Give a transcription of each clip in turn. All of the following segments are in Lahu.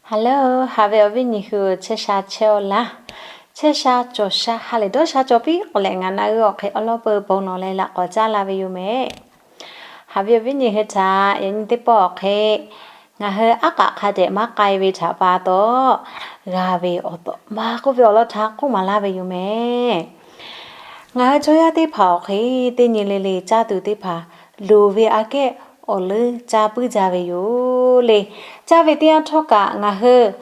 Hello, haꞈ ve awˬ viˉ nyi hui, chehˇ sha chehˇ-oˆ laˇ. Chehˇ sha cawˬ sha ha lehˬ dawˇ sha cawˬ piˇ k'o leh, ngaˬ na g'uˇ awˬ hk'e awˉ lawˉ peu bon lawˬ leh laꞈ k'awꞈ caˉ la ve yoˬ mehˍ. Haꞈ ve awˬ viˉ nyi hui htaꞈ yaꞈ nyi teˇ pawˆ awˬ hk'e, ngaˬ hui aˉ k'aꞈ hk'a dehꞈ maˇ k'ai ve htaꞈ pa taw, g'a ve awˬ tawꞈ ma k'oˆ ve awˬ lawn htaꞈ k'oˆ maˍ laˇ ve yoˬ mehˍ. Ngaˬ hui chaw yaˇ teˇ hpaˍ awˬ hk'e, teˇ nyi le le caˇ tuˬ teˇ hpaˍ loˍ ve aꞈ kehˉ awˬ leuˉ caˇ puiˉ jaˇ ve yoˬ le. Caˇ ve teˇ yanˇ htawˇ kaꞈ ngaˬ hui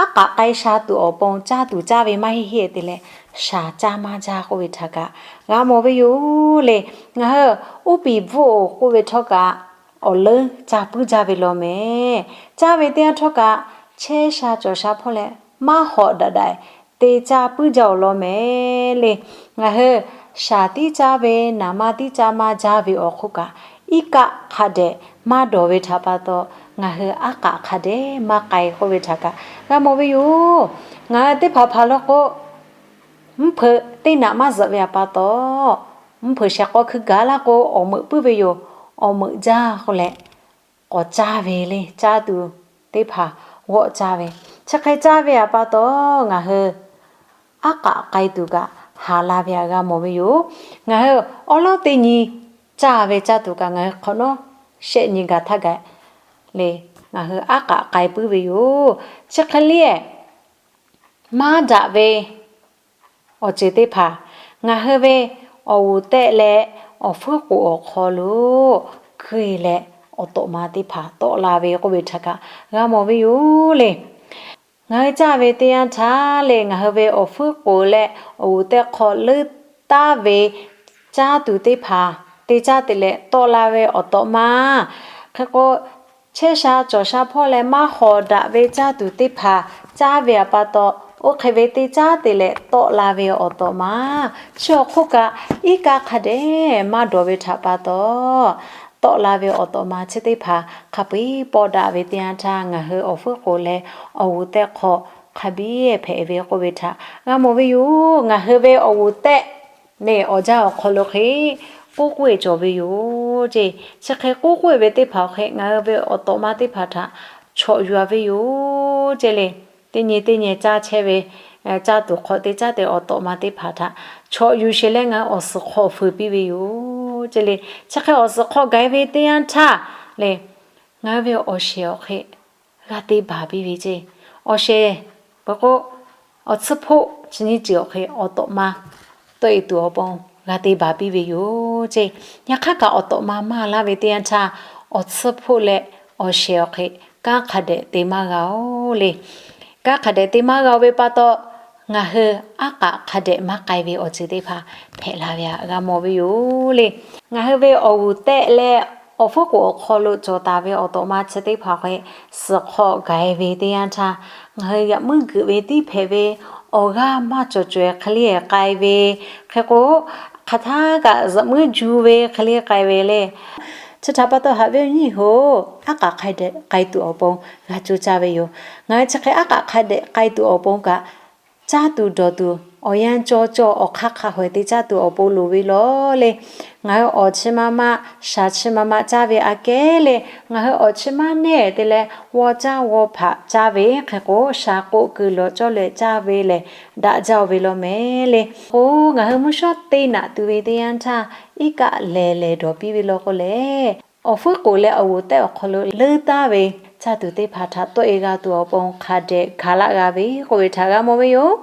aˉ k'aꞈ k'ai sha tuˬ awˬ pon caˇ tuˬ caˇ ve maˇ heˆ heˆ te leh, shaˍ caˇ maˇ jaˇ k'oˆ ve htaꞈ kaꞈ g'a mawˬ ve yoˬ le. Ngaˬ hui uˉ peˍ bvuhˆ-oˬ k'oˆ ve htawˇ kaꞈ, awˬ leuˉ caˇ puiˉ jaˇ ve law mehˍ. Caˇ ve teˇ yanˇ htawˇ kaꞈ, chehˇ sha cawˬ sha hpawˇ leh maˇ hawꞈ daꞈ daꞈ te caˇ puiˉ jaˇ awˬ lawn mehˍ le. Ngaˬ hui shaˍ tiˉ caˇ ve, naˍ ma tiˉ caˇ maˇ jaˇ ve awˬ hk'oˆ kaꞈ, iˉ kaˆ hk'a dehꞈ maˇ dawˬ ve htaꞈ pa taw, ngaˬ hui aˉ k'aꞈ hk'a dehꞈ maˇ k'ai k'oˆ ve htaꞈ kaꞈ g'a mawˬ ve yoˬ. Ngaˬ hui teˇ hpaˍ hpaˍ law k'o, mvuhˇ hpeuꞈ teˇ naꞈ maˇ zuhꞈ ve htaꞈ pa taw, mvuhˇ hpeuꞈ shehˍ k'aw hkui gaˬ laˇ k'o, awˬ meuꞈ puiˉ ve yoˬ. Awˬ meuꞈ jaˇ k'oˆ leh, k'awꞈ caˇ ve le, caˇ tuˬ teˇ hpaˍ g'awˆ caˇ ve. Chi hk'e caˇ ve htaꞈ pa taw, ngaˬ hui aˉ k'aꞈ k'ai tuˬ kaꞈ haˍ la ve htaꞈ g'a mawˬ ve yoˬ. Ngaˬ hui awˉ lawˉ teˇ nyi caˇ ve caˇ tuˬ kaꞈ ngaˬ hui hk'awꞈ nawˉ shehˆ nyi gaˬ htaˇ gaˬ le, ngaˬ hui aˉ k'aꞈ k'ai puiˉ ve yoˬ. Chi hk'e le, maˇ daꞈ ve awˬ ceuˬ teˇ hpaˍ ngaˬ hui ve awˬ g'uˬ tehˆ leh awˬ fuiˉ k'oˍ awˬ hk'aw lo hkui leh, awˬ tawꞈ ma teˇ hpaˍ tawˆ la ve k'oˆ ve htaꞈ kaꞈ g'a mawˬ ve yoˬ le. Ngaˬ hui caˇ ve teˇ yanˇ htaˇ le, ngaˬ hui ve awˬ fuiˉ k'oˍ leh awˬ g'uˬ tehˆ hk'aw leuˉ taˍ ve caˇ tuˬ teˇ hpaˍ te caˇ te leh tawˆ la ve awˬ tawꞈ ma, hk'e k'o, chehˇ sha cawˬ sha hpawˇ leh maˇ hawꞈ daꞈ ve caˇ tuˬ teˇ hpaˍ caˇ ve htaꞈ pa taw, oˇ hk'e ve te caˇ te leh tawˆ la ve awˬ tawꞈ ma, chi awˬ hk'oˆ kaꞈ iˉ kaˆ hk'a dehꞈ maˇ dawˬ ve htaꞈ pa taw, tawˆ la ve awˬ tawꞈ ma chi teˇ hpaˍ hk'a peu-eˬ pawˆ daꞈ ve teˇ yanˇ htaˇ, ngaˬ hui awˬ fuiˉ k'oˍ leh awˬ g'uˬ tehˆ hk'aw hk'a biˇ hpehꞈ ve k'oˆ ve htaꞈ g'a mawˬ ve yoˬ. Ngaˬ hui ve awˬ g'uˬ tehˆ neˇ awˬ jaˇ awˬ hk'aw lo hk'e k'oˆ k'oˆ-e cawˬ ve yoˬ ceˇ. Chi hk'e k'oˆ k'oˆ-e ve teˇ hpaˍ awˬ hk'e ngaˬ hui ve awˬ tawꞈ ma teˇ hpaˍ htaꞈ chawꞈ yuˬ-a ve yoˬ ceˇ le. Teˇ nyi teˇ nyi caˇ chehˇ ve, caˇ tuˬ hk'awꞈ te caˇ te awˬ tawꞈ ma teˇ hpaˍ htaꞈ chawꞈ yuˬ sheˍ leh ngaˬ hui awˬ suhˍ hk'aw fuiˍ piˇ ve yoˬ ceˇ le. Chi hk'e awˬ suhˍ hk'aw gaˬ-e ve teˇ yanˇ htaˇ le, ngaˬ hui ve awˬ shehˍ awˬ hk'e g'a te baˬ piˇ ve ceˇ. Awˬ shehˍ peuˬ k'o, awˬ tsuhˇ hpoˆ chi nyiˇ ceuˬ awˬ hk'e awˬ tawꞈ ma tawˆ-e tuˬ awˬ pon g'a te baˬ piˇ ve yoˬ ceˇ. Yaꞈ hk'aˇ kaꞈ awˬ tawꞈ ma maˇ laˇ ve teˇ yanˇ htaˇ, awˬ tsuhˇ hpoˆ leh awˬ shehˍ awˬ hk'e kanˉ hk'a dehꞈ te maˇ g'a-oˬ le. Kanˉ hk'a dehꞈ te maˇ g'a-o ve pa taw, ngaˬ hui aˉ k'aꞈ hk'a dehꞈ maˇ k'ai ve awˬ ceuˬ teˇ hpaˍ hpehꞈ la ve htaꞈ g'a mawˬ ve yoˬ le. Ngaˬ hui ve awˬ g'uˬ tehˆ leh awˬ fuiˉ k'oˍ awˬ hk'aw lo cawˬ taˍ ve awˬ tawꞈ ma chi teˇ hpaˍ awˬ hk'e suhˍ hk'aw gaˬ-e ve teˇ yanˇ htaˇ, ngaˬ hui yaꞈ muiˉ geuꞈ ve tiˉ hpehꞈ ve awˬ g'aˇ maˇ cawˬ caweh hk'e le k'ai ve, hk'e k'o, hk'aˬ htaˇ kaꞈ zuhꞈ muiˉ ju ve hk'e le k'ai ve le. Chi htaꞈ pa taw haꞈ ve awˬ nyi hui-oˬ, aˉ k'aꞈ hk'a dehꞈ k'ai tuˬ awˬ pon g'a coˇ caˇ ve yoˬ. Ngaˬ hui chi hk'e aˉ k'aꞈ hk'a dehꞈ k'ai tuˬ awˬ pon kaꞈ, caˇ tuˬ dawˬ tuˬ awˬ yanˇ cawˇ cawˇ awˬ hk'aˇ hk'a hawehˬ te caˇ tuˬ awˬ pon loˍ ve lawˬ le. Ngaˬ hui awˬ chi ma ma, shaˍ chi ma ma caˇ ve aꞈ kehˉ le, ngaˬ hui awˬ chi ma nehˬ te leh g'aw caˇ g'aw hpaꞈ caˇ ve hk'e k'o, shaˍ k'oˆ kuiˬ lawˬ cawˇ leh caˇ ve lehˬ, daꞈ jaˇ-oˬ ve law mehˍ le. K'o, ngaˬ hui mvuhˇ shawˉ teˇ naꞈ tuˬ ve teˇ yanˇ htaˇ, iˉ kaˆ lehˬ lehˬ dawˬ piˇ ve law k'o lehˬ, awˬ fuiˉ k'oˍ leh awˬ g'uˬ tehˆ awˬ hk'aw lo leuˉ taˍ ve caˇ tuˬ teˇ hpaˍ htaꞈ tawˆ-e g'a tuˬ awˬ pon hk'a dehꞈ gaˬ laˆ g'a ve k'oˆ ve htaꞈ g'a mawˬ ve yoˬ.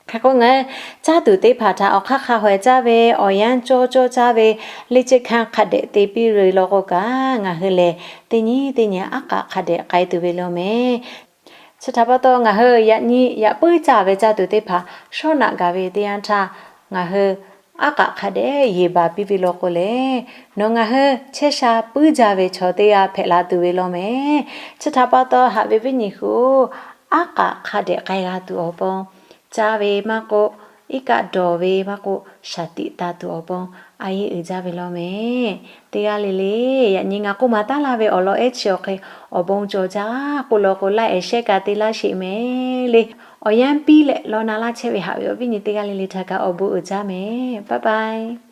Hk'e k'o, ngaˬ hui caˇ tuˬ teˇ hpaˍ htaꞈ awˬ hk'aˇ hk'a hawehˬ caˇ ve, awˬ yanˇ cawˇ cawˇ caˇ ve, leˇ ceˇ hkanˇ hk'a dehꞈ te piˇ ve law k'o kaꞈ, ngaˬ hui lehˬ teˇ nyi teˇ nyi aˉ k'aꞈ hk'a dehꞈ k'ai tuˬ ve law mehˍ. Chi htaꞈ pa taw, ngaˬ hui yaꞈ nyi yaꞈ puiˉ caˇ ve caˇ tuˬ teˇ hpaˍ shawˉ naꞈ gaˬ ve teˇ yanˇ htaˇ, ngaˬ hui aˉ k'aꞈ hk'a dehꞈ yeˬ baˬ piˇ ve law k'o lehˬ, nawˬ ngaˬ hui chehˇ sha puiˉ jaˇ ve chaw teˇ g'aˇ hpehꞈ la tuˬ ve law mehˍ. Chi htaꞈ pa taw, haꞈ ve viˉ nyi hui-oˬ, aˉ k'aꞈ hk'a dehꞈ k'ai g'a tuˬ awˬ pon, caˇ ve maˇ k'oˆ, iˉ kaˆ dawˬ ve maˇ k'oˆ, shaˍ tiꞈ taˍ tuˬ awˬ pon a yeˇ uiˍ jaˇ ve law mehˍ. Teˇ g'aˇ le le, yaꞈ nyi ngaˬ k'oˆ maˍ taˉ laˇ ve awˬ lawn ehˉ chi awˬ hk'e awˬ bon cawˬ jaˇ k'oˆ law k'o, laˇ ehˍ shehˆ kaꞈ te laˇ sheˍ mehˍ le. Awˬ yanˇ piˇ leh law na laˇ chehˇ ve haꞈ ve awˬ viˉ nyi teˇ g'aˇ le le htaꞈ kaꞈ awˬ bon uiˍ jaˇ mehˍ. Bye bye.